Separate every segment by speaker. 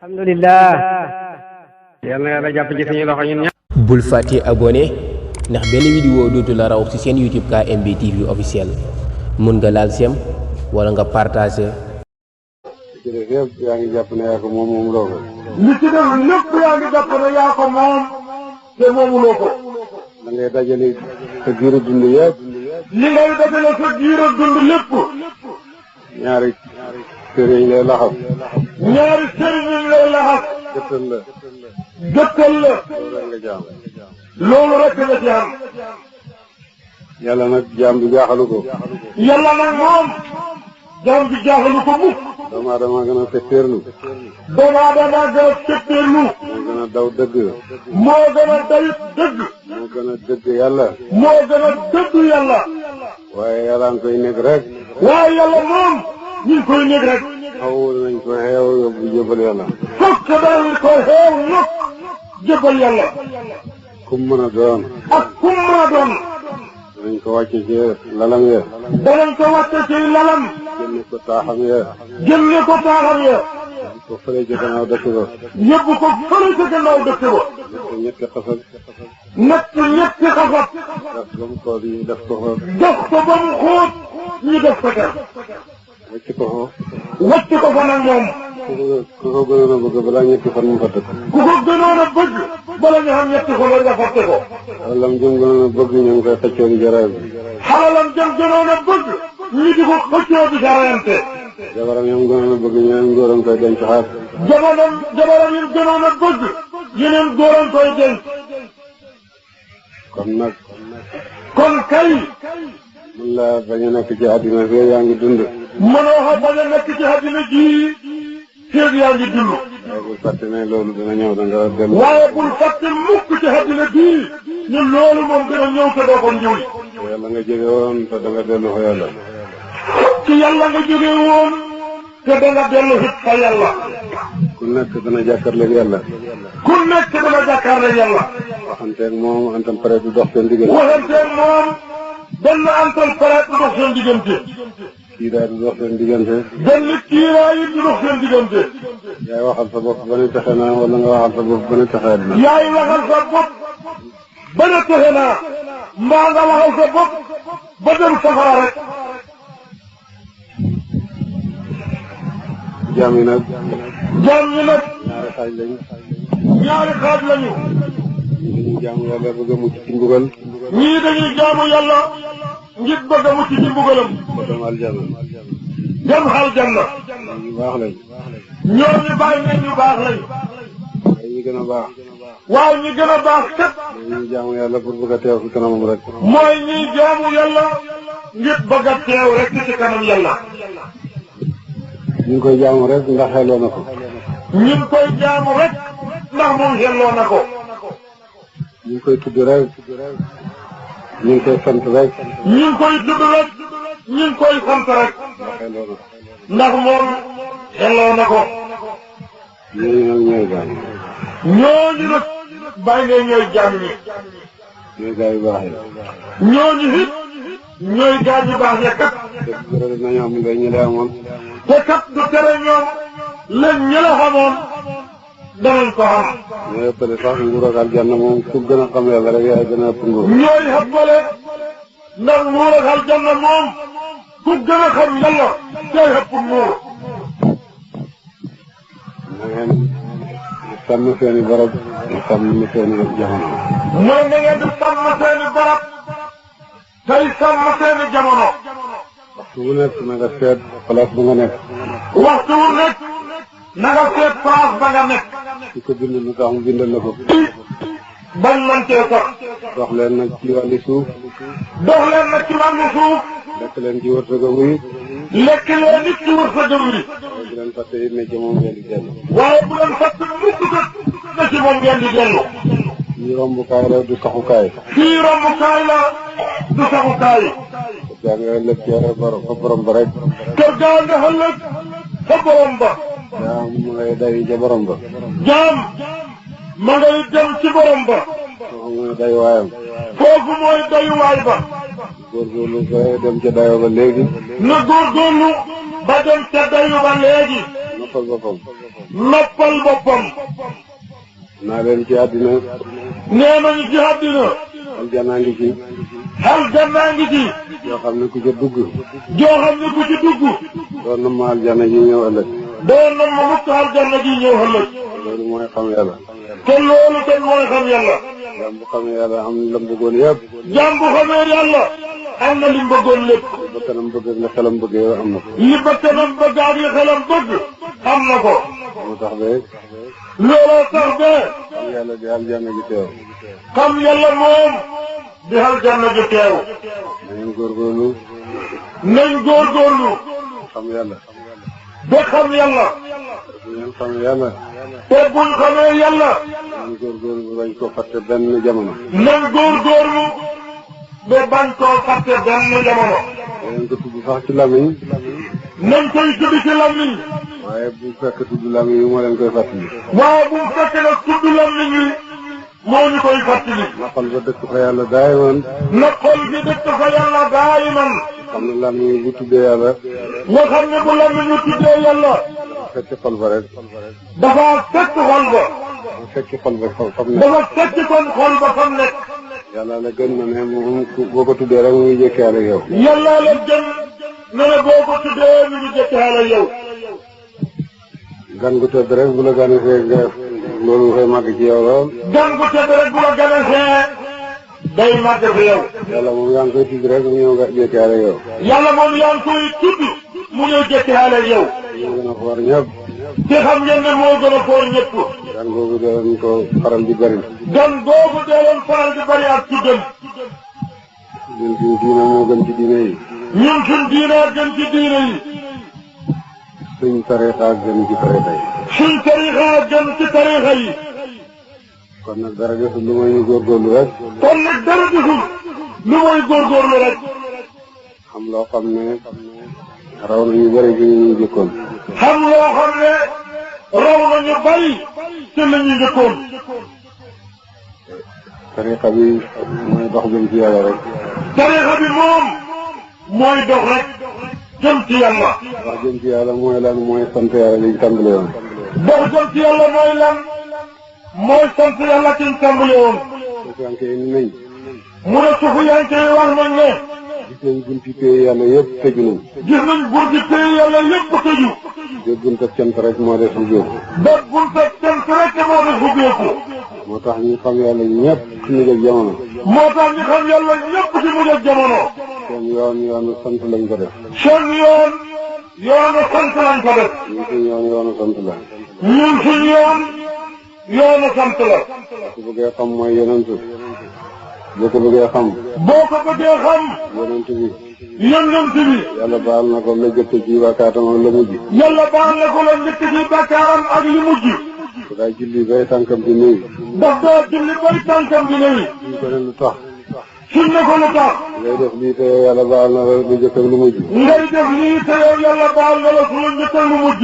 Speaker 1: alhamdulillah yal na yàlla jàpp ci suñu loxo ñun ñëpp.
Speaker 2: bul fàtte abonné ndax benn vidéo dootu la raw ci seen YouTube KMB TV officiel mun nga laal sem wala nga partagé.
Speaker 3: jërëjëf yaa ngi jàpp ne yaa ko moom loo ko.
Speaker 4: li ci def lépp yaa ngi jàpp ne yaa ko moom te moomuloo ko.
Speaker 3: da ngay dajale sa giiru dund yëpp.
Speaker 4: li ngay dajale sa giiru dund lépp.
Speaker 3: ñaari sëriñ lay laxas.
Speaker 4: ñaari sëriñ lay laxas.
Speaker 3: gëttal la.
Speaker 4: gëttal la.
Speaker 3: loolu rek nga jaam.
Speaker 4: loolu rek nga jaam.
Speaker 3: yàlla nag jaam bi jaaxalu ko.
Speaker 4: yàlla nag moom. jaam bi jaaxalu ko mukk.
Speaker 3: doomu aadama gën a fetteerlu.
Speaker 4: doomu aadama gën a fetteerlu.
Speaker 3: moo gën a daw dëgg.
Speaker 4: moo gën a dayit dëgg.
Speaker 3: moo gën a dëgg yàlla.
Speaker 4: moo gën a dëgg yàlla.
Speaker 3: waaye yàlla nga koy nekk rek.
Speaker 4: waaye yàlla moom ñu ngi koy nekk rek.
Speaker 3: xaw nañ ko xeew yóbbu jëbal yàlla.
Speaker 4: fokk daal ko xeew ñëpp jëbal yàlla.
Speaker 3: kum mën a doon.
Speaker 4: ak kum mën a doon.
Speaker 3: danañ ko wàcce ci lalam ya.
Speaker 4: danañ ko wàcce ci lalam.
Speaker 3: génne ko taaxam ya.
Speaker 4: génne ko taaxam ya.
Speaker 3: yóbbu ko fële ci gannaaw dëkk ba.
Speaker 4: yóbbu ko fële ci gannaaw dëkk ba.
Speaker 3: ñetti xasal.
Speaker 4: ñetti xasat.
Speaker 3: def ba mu xool yi def ko fa.
Speaker 4: def ko ba mu xóot ñu def ko ca.
Speaker 3: wàcc ko fa.
Speaker 4: wàcc ko fa nag moom.
Speaker 3: ku ko gënoon a bëgg balaa ñetti fan mu fa dëkk.
Speaker 4: ku ko gënoon a bëgg bala ñu xam ñetti fan nga fàtte ko.
Speaker 3: wala mu jëm gënoon a bëgg ñu ngi koy xëccoo di jaraay bi.
Speaker 4: xalalam jëm gënoon a bëgg ñu di ko xëccoo di jarayante.
Speaker 3: jabaram yam gënoon a bëgg ñeneen góoram koy denc xaar.
Speaker 4: jabaram yi gënoon a bëgg yeneen góoram koy denc. kon kay.
Speaker 3: mën laa bañ a nekk ci àddina fii yaa ngi dund.
Speaker 4: mënoo xa bañ a nekk ci àddina ji feeg yaa ngi dund.
Speaker 3: waaye bul fàtte ne loolu dina ñëw da nga dellu.
Speaker 4: waaye bul fàtte mukk ci àddina bii ne loolu moom dina ñëw te doo ko ñëw.
Speaker 3: yàlla nga jóge woon te da nga dellu fa yàlla.
Speaker 4: ci yàlla nga jóge woon te da nga dellu it fa yàlla.
Speaker 3: ku nekk dana jàkkaarloog yàlla.
Speaker 4: ku nekk dana jàkkaarloog yàlla.
Speaker 3: waxanteeg moom antam pare du dox seen diggante.
Speaker 4: waxanteeg moom benn antal pare du dox seen diggante.
Speaker 3: kii daal du dox seen diggante.
Speaker 4: benn kiiraay it du dox seen diggante.
Speaker 3: yaay waxal sa bopp ba ne texe naa wala nga waxal sa bopp ba ne texeet na.
Speaker 4: yaay waxal sa bopp ba ne texe naa mbaa nga waxal sa bopp ba dem safara rek.
Speaker 3: jaam yi nag.
Speaker 4: jaam ñi nag.
Speaker 3: ñaari xaaj lañu.
Speaker 4: ñaari xaaj lañu.
Speaker 3: ñii dañuy jaamu yàlla bëgg a mucc ci mbugal.
Speaker 4: ñii dañuy jaamu yàlla ngir bëgg a mucc ci mbugalam.
Speaker 3: ba dem aljanna.
Speaker 4: dem aljanna.
Speaker 3: ñu baax lañ.
Speaker 4: ñooñu bàyyi nañ ñu baax lañ.
Speaker 3: waaye ñi gën a baax.
Speaker 4: waaye ñi gën a baax kat.
Speaker 3: ñuy jaamu yàlla pour bëgg a teew fi kanamam rek.
Speaker 4: mooy ñiy jaamu yàlla ngir bëgg a teew rek ci kanam yàlla.
Speaker 3: ñu ngi koy jaamu rek ndax xelloo na ko.
Speaker 4: ñu ngi koy jaamu rek ndax moom xelloo na ko.
Speaker 3: ñu ngi koy tudd rek. ñu ngi koy sant rek.
Speaker 4: ñu ngi koy tudd rek. ñu ngi koy sant rek.
Speaker 3: ndax xelloo na ko.
Speaker 4: ndax moom xelloo na ko.
Speaker 3: ñooñu nag ñooy gaañ.
Speaker 4: ñooñu nag bàyyi ngay ñooy jaam ñi.
Speaker 3: ñooy gaa yu baax yi.
Speaker 4: ñooñu it ñooy gaa yu baax ya kat.
Speaker 3: te bu gërëm nañu am nga ñu lay amoon.
Speaker 4: te kat du tere ñoom leen ñi la xamoon danañ ko xam.
Speaker 3: ñooy ëppale sax nguur ak aljanna moom ku gën a xam yàlla rek yaay gën a ëpp nguur.
Speaker 4: ñooy xëppale ndax nguur ak aljanna moom ku gën a xam yàlla day xëpp nguur.
Speaker 3: na ngeen sàmm seen i barab di sàmm seen i jamono.
Speaker 4: mooy na ngeen di sàmm seen i barab tey sàmm seen i jamono.
Speaker 3: waxtu bu nekk na nga seet place bu nga nekk.
Speaker 4: waxtu wu nekk na nga seet place ba nga nekk.
Speaker 3: su ko bind lu tax mu bindal la ko.
Speaker 4: bañ nañ cee sax.
Speaker 3: dox leen nag ci wàllu suuf.
Speaker 4: dox leen nag ci wàllu suuf.
Speaker 3: lekk leen ci wërsëgam yi.
Speaker 4: lekk leen nit ci wërsëgam wi.
Speaker 3: waaye bu leen fàtte it ne ci moom ngeen di dellu.
Speaker 4: waaye bu leen fàtte mukk kat na ci moom ngeen di dellu.
Speaker 3: fii rombukaay la du saxukaay.
Speaker 4: fii rombukaay la du saxukaay.
Speaker 3: yaa ngi ëllëg ci fa borom ba rek.
Speaker 4: kër gaa nga ëllëg fa borom ba.
Speaker 3: jaam ma ngay day ca borom ba.
Speaker 4: jaam ma ngay dem ci borom ba.
Speaker 3: foofu mooy day waayam.
Speaker 4: foofu mooy dayuwaay ba.
Speaker 3: góorgóorlu ba dem ca dayoo ba léegi.
Speaker 4: na góorgóorlu ba dem ca dayu ba léegi.
Speaker 3: noppal boppam.
Speaker 4: noppal boppam.
Speaker 3: naa leen ci àddina.
Speaker 4: nee nañu ci àddina.
Speaker 3: aljanna ngi ci.
Speaker 4: aljanna ngi ci.
Speaker 3: yoo xam ne ku ca dugg.
Speaker 4: joo xam ne ku ci dugg.
Speaker 3: doon na ma aljanna ji ñëw ëllëg.
Speaker 4: doon na ma mukk aljanna ji ñëw ëllëg.
Speaker 3: loolu mooy xam yàlla.
Speaker 4: te loolu kon mooy xam yàlla.
Speaker 3: jaam bu xamee yàlla am na lam bëggoon yëpp.
Speaker 4: jaam bu xamee yàlla. am na li mu bëggoon lépp.
Speaker 3: li ba kanam bëgg ak la xelam bëgg yow am na ko.
Speaker 4: li ba kanam bëgg ak li xelam bëgg. am na ko.
Speaker 3: moo tax ba.
Speaker 4: looloo tax ba.
Speaker 3: xam yàlla di aljanna ji teew.
Speaker 4: xam yàlla moom. di aljanna ji teew.
Speaker 3: nañu góorgóorlu.
Speaker 4: nañ góorgóorlu.
Speaker 3: xam yàlla.
Speaker 4: ba xam yàlla.
Speaker 3: bu ngeen xamee yàlla.
Speaker 4: te buñ xamee yàlla.
Speaker 3: nañu góorgóorlu bañ ko fàtte benn jamono.
Speaker 4: nañ góorgóorlu. ba bañ koo fàtte benn jamono.
Speaker 3: danañ ko tudd sax ci lamiñ.
Speaker 4: nañ koy tudd ci lamiñ.
Speaker 3: waaye bu fekk tudd lamiñ yi moo leen koy fàttali.
Speaker 4: waaye bu fekkee nag tudd lamiñ wi moo ñu koy fàttali.
Speaker 3: na xol ba dëkk fa yàlla daayiman.
Speaker 4: na xol bi dëkk fa yàlla daayiman.
Speaker 3: xam ne lamiñ yi bu tuddee yàlla.
Speaker 4: nga xam ne bu lamiñ wi tuddee yàlla.
Speaker 3: fekk xol ba rek.
Speaker 4: dafa fekk xol ba.
Speaker 3: mu fekk xol ba fam ne.
Speaker 4: dafa fekk kon xol ba fam nekk.
Speaker 3: yàlla la gën na ne moom boo ko tuddee rek mu ngi jékkaale yow.
Speaker 4: yàlla la gën na ne boo ko tuddee mu ngi jékkaale yow.
Speaker 3: gan gu tëdd rek bu la gane fee nga loolu fay màgg ci yow lool.
Speaker 4: gan gu tëdd rek bu la gane fee day màgg fi yow.
Speaker 3: yàlla moom yaa ngi koy tudd rek mu ñëw nga jékkaale yow.
Speaker 4: yàlla moom yaa ngi koy tudd mu ñëw jékkaale yow.
Speaker 3: moo gën a foor ñëpp.
Speaker 4: te xam ngeen ne moo gën a foor ñëpp.
Speaker 3: gan googu doon ko faral di bëri.
Speaker 4: gan googu dee leen faral di bëri ak tuddam.
Speaker 3: ñun suñu diine moo gën ci diine yi.
Speaker 4: ñun suñ diine gën ci diine yi.
Speaker 3: suñ tarixa gën ci tarixa yi.
Speaker 4: suñ tarixa gën ci tarixa yi.
Speaker 3: kon nag dara desul lu may ñu góorgóorlu rek.
Speaker 4: kon nag dara desul lu may góorgóorlu rek.
Speaker 3: xam loo xam ne raw nañu bëri ci ñu jëkkoon.
Speaker 4: xam loo xam ne raw nañu bëri ci la ñu njëkkoon.
Speaker 3: tarixa bi mooy dox jëm ci yàlla rek.
Speaker 4: tarixa bi moom mooy dox rek jëm ci yàlla.
Speaker 3: dox jëm ci yàlla mooy lan mooy sant yàlla liñ tàmbale woon.
Speaker 4: dox jëm ci yàlla mooy lan mooy sant yàlla kiñ tàmbale woon.
Speaker 3: suufiyanke yi nañ.
Speaker 4: mu ne suufiyanke yi wax nañ ne.
Speaker 3: gis nañ bunti pay yàlla yëpp tëju nañ.
Speaker 4: gis nañ bunti pay yàlla yëpp tëju.
Speaker 3: de bunta cant rek moo des ubbeeku.
Speaker 4: ba bunta cant rek moo des ubbeeku.
Speaker 3: moo tax ñu xam yàlla ñëpp ci mujj ak jamono.
Speaker 4: moo tax ñu xam yàlla ñëpp ci mujj ak jamono.
Speaker 3: seen yoonu sant lañ ko def.
Speaker 4: seen yoonu sant lañ ko def.
Speaker 3: ñun suñu yoonu sant la.
Speaker 4: ñun suñu yoonu sant la.
Speaker 3: su bëggee xam mooy yonent. boo ko bëggee xam.
Speaker 4: boo ko bëggee xam.
Speaker 3: yonent bi.
Speaker 4: yonent bi.
Speaker 3: yàlla baal na ko la jëkk ci bàkkaatam ak la mujj.
Speaker 4: yàlla baal na ko la njëkk ci bàkkaaram ak li mujj.
Speaker 3: su daa julli bay tànkam di nuyu.
Speaker 4: daf daa julli bay tànkam di nuyu.
Speaker 3: suñ ko ne lu tax.
Speaker 4: suñ ne ko lu tax.
Speaker 3: ngay def lii te yàlla baal na la lu jëkk ak lu mujj.
Speaker 4: ngay def lii te yow yàlla baal na la su la njëkk ak lu mujj.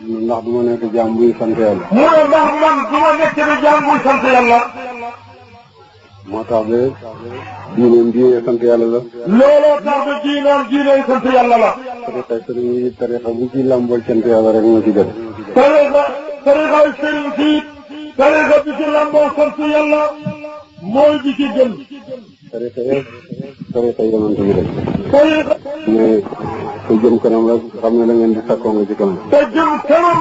Speaker 3: ndax du ma nekk jaam buy sant yàlla.
Speaker 4: mu ne ndax man du ma nekk di jaam buy sant yàlla.
Speaker 3: moo tax ba diineem diine sant yàlla la.
Speaker 4: looloo tax ba diiney sant yàlla la.
Speaker 3: tarixa bu ci làmbool sant yàlla rek moo ci gën.
Speaker 4: tarixa sëriñ si tarixa bi ci làmboo sant yàlla mooy bi ci gën.
Speaker 3: tarixa yëpp tarixa yonent bi rek.
Speaker 4: tarixa
Speaker 3: mais te jëm kanam rek xam ne la ngeen di sàkkoo nga ci kanam.
Speaker 4: te jëm kanam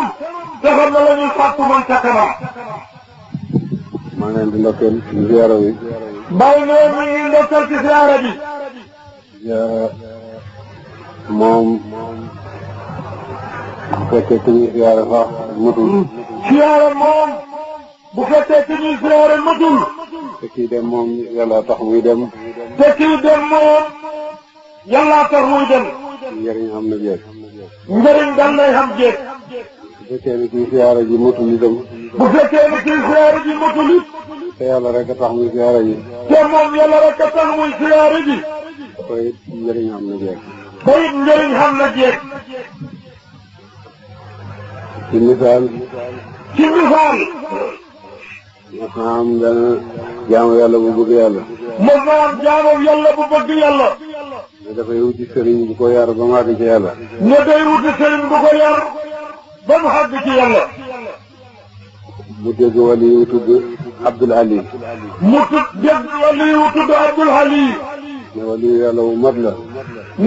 Speaker 4: te xam ne la ñuy sàkku man ca kanam.
Speaker 3: maa ngi leen di ndokkeel ci ziyaara bi.
Speaker 4: bàyyi ne mi ngi ndokkeel ci ziyaara bi.
Speaker 3: ziyaara moom bu fekkee ku ñuy ziyaara sax matul.
Speaker 4: ziyaara moom bu fekkee ku ñuy ziyaara matul.
Speaker 3: te kii dem moom yàlla tax muy dem.
Speaker 4: te kii dem moom yàlla tax muy dem.
Speaker 3: njëriñ am na jeex.
Speaker 4: njëriñ daan lay xam jeex.
Speaker 3: bu fekkee ne kii ziyaara ji matul itam.
Speaker 4: bu fekkee ne kii ziyaara ji matul it.
Speaker 3: te yàlla rek a tax muy ziyaara ji.
Speaker 4: te moom yàlla rek a tax muy ziyaara ji.
Speaker 3: koy njëriñ am na jeex.
Speaker 4: ba it njëriñ xam na jeex.
Speaker 3: ci misaal.
Speaker 4: ci misaal.
Speaker 3: mos naa am benn jaamu yàlla bu bëgg yàlla.
Speaker 4: mos naa am jaamu yàlla bu bëgg yàlla.
Speaker 3: ne dafay wuti sëriñ bu ko yar ba mu àgg ci yàlla.
Speaker 4: ne day wuti sëriñ bu ko yar ba mu xàgg ci yàlla.
Speaker 3: mu dégg wali yu tudd Abdul Ali.
Speaker 4: mu dégg wali yu tudd Abdul Ali.
Speaker 3: ne wali yu yàlla wu mat la.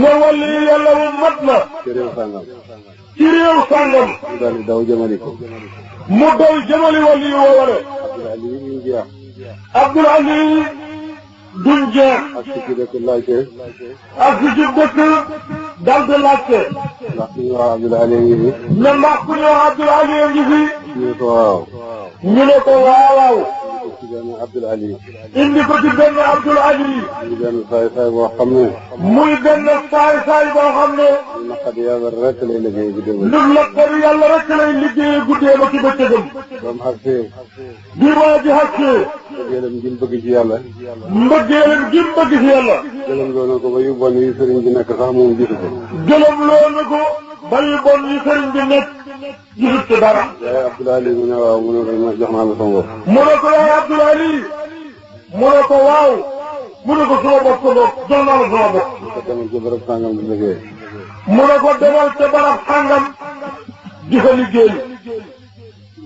Speaker 4: ne wali yu yàlla wu mat la.
Speaker 3: ci réew sàngam.
Speaker 4: ci réew sàngam.
Speaker 3: mu daal di daw jëmali ko.
Speaker 4: mu daw jëmali wali yu woowale.
Speaker 3: Abdul Ali ñu jeex.
Speaker 4: Abdul Ali duñ jeex.
Speaker 3: ak si ci dëkk laajte.
Speaker 4: ak si ci dëkk dal di laajte.
Speaker 3: ndax ku ñu wax Abdul Ali ngi fi.
Speaker 4: ne ndax ku ñu wax Abdul Ali ngi fi.
Speaker 3: ñu ne ko waaw.
Speaker 4: ñu ne ko waaw.
Speaker 3: ci benn Abdul Ali.
Speaker 4: indi ko ci benn Abdul Ali.
Speaker 3: ñu benn saay boo xam ne.
Speaker 4: muy benn saay boo xam ne.
Speaker 3: lu naqadi yàlla rek lay liggéey guddee ba.
Speaker 4: lu naqadi yàlla rek lay liggéeyee guddee ba ci bëccëgam.
Speaker 3: ba mu xasee.
Speaker 4: bi waa ji xasee.
Speaker 3: mbëggeelam gi mu bëgg ci yàlla.
Speaker 4: mbëggeelam gi mu bëgg ci yàlla.
Speaker 3: gëlëm loo na ko ba yu bon yi sëriñ bi nekk sax moom gisu ko.
Speaker 4: gëlëm loo na ko ba yu bon yi sëriñ bi nekk gisut ci dara.
Speaker 3: yaay Abdul Ali mu ne waaw mu ne ko jox naa la sama bopp.
Speaker 4: mu ne ko yaay Abdul Ali. mu ne ko waaw. mu ne ko sama bopp sa bopp jox naa la sama bopp.
Speaker 3: mu ko demal ci barab sàngam di liggéey.
Speaker 4: mu ne ko demal ca barab sàngam di ko liggéey.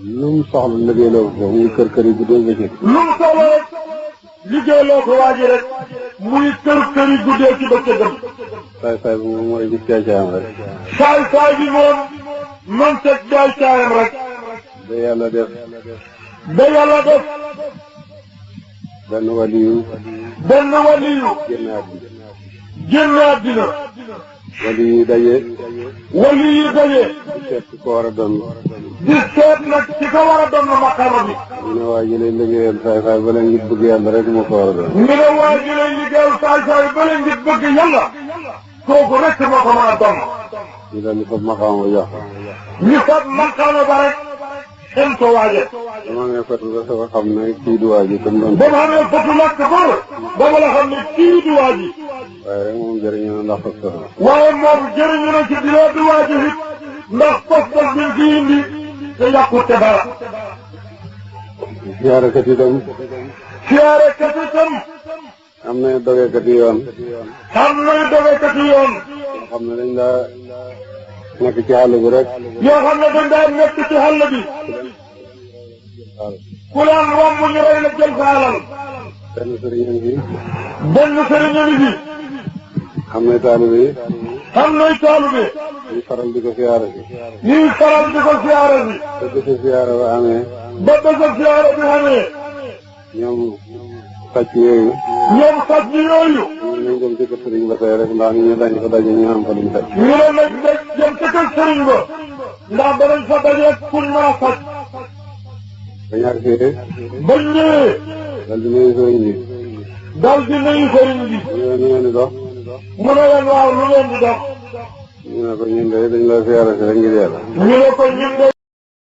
Speaker 3: lu mu soxla liggéey loo ko muy kër yi guddee bëccëg.
Speaker 4: lu mu soxla rek liggéey loo ko waa ji rek muy kër yi guddee ci bëccëgam.
Speaker 3: saay bi moom mooy gis caay-caayam rek.
Speaker 4: saay bi moom man teg caay-caayam rek.
Speaker 3: ba yàlla def. benn waliyu.
Speaker 4: génn àddina.
Speaker 3: waliyu daje.
Speaker 4: di
Speaker 3: seet ko war a doon.
Speaker 4: di seet nag ci ko war a doon maqaama bi.
Speaker 3: ñu ne waa ji lay liggéeyal saay ba leen ngir bëgg yàlla rek moo ko war a doon.
Speaker 4: ñu ne waa ji lay liggéeyal saay ba leen ngir bëgg yàlla. kooku rek moo ko mën a doon.
Speaker 3: ñu daal di fab maqaama ba jox ko.
Speaker 4: ñu fab maqaama ba rek. xem ko waaje.
Speaker 3: dama ne fatu ba soo xam ne kii du waa ji tam doon.
Speaker 4: ba ma xamee fatu lakk ba dama la xam ne kii du waa ji.
Speaker 3: waaye rek moom jëriñu na ndax fas la.
Speaker 4: waaye moom jëriñu na ci biir du waa ji it ndax fas bi fi indi te yàqut te dara.
Speaker 3: siyaarekat itam. am na dogeekat yi yoon.
Speaker 4: yoo
Speaker 3: xam ne dañ daa nekk ci àll bi rek.
Speaker 4: yoo xam ne dañ daa nekk ci àll bi. ku laan romb ñu rey la jël sa alal.
Speaker 3: benn sëriñ fi.
Speaker 4: xam nay taalibe.
Speaker 3: ñu faral di ko siyaare si. te bési siyaare ba amee. ñoom sàcc yooyu. ñu dem ci kër sëriñ ba tey rek ndax ñu dañ fa daje ñu am fa luñ sàcc.
Speaker 4: ñu ne nag dem ci kër sëriñ ba. ndax danañ fa daje kuñ mën a sàcc.
Speaker 3: ba ñaar fii.
Speaker 4: bañ ñëwee.
Speaker 3: dal di nuyu sëriñ bi.
Speaker 4: ñu ne ñu ngeen di dox. mu ne leen waaw lu ngeen di dox.
Speaker 3: ñu ne ko ñun de dañ la siyaare si rek ngir yàlla.
Speaker 4: ñu ne ko ñun de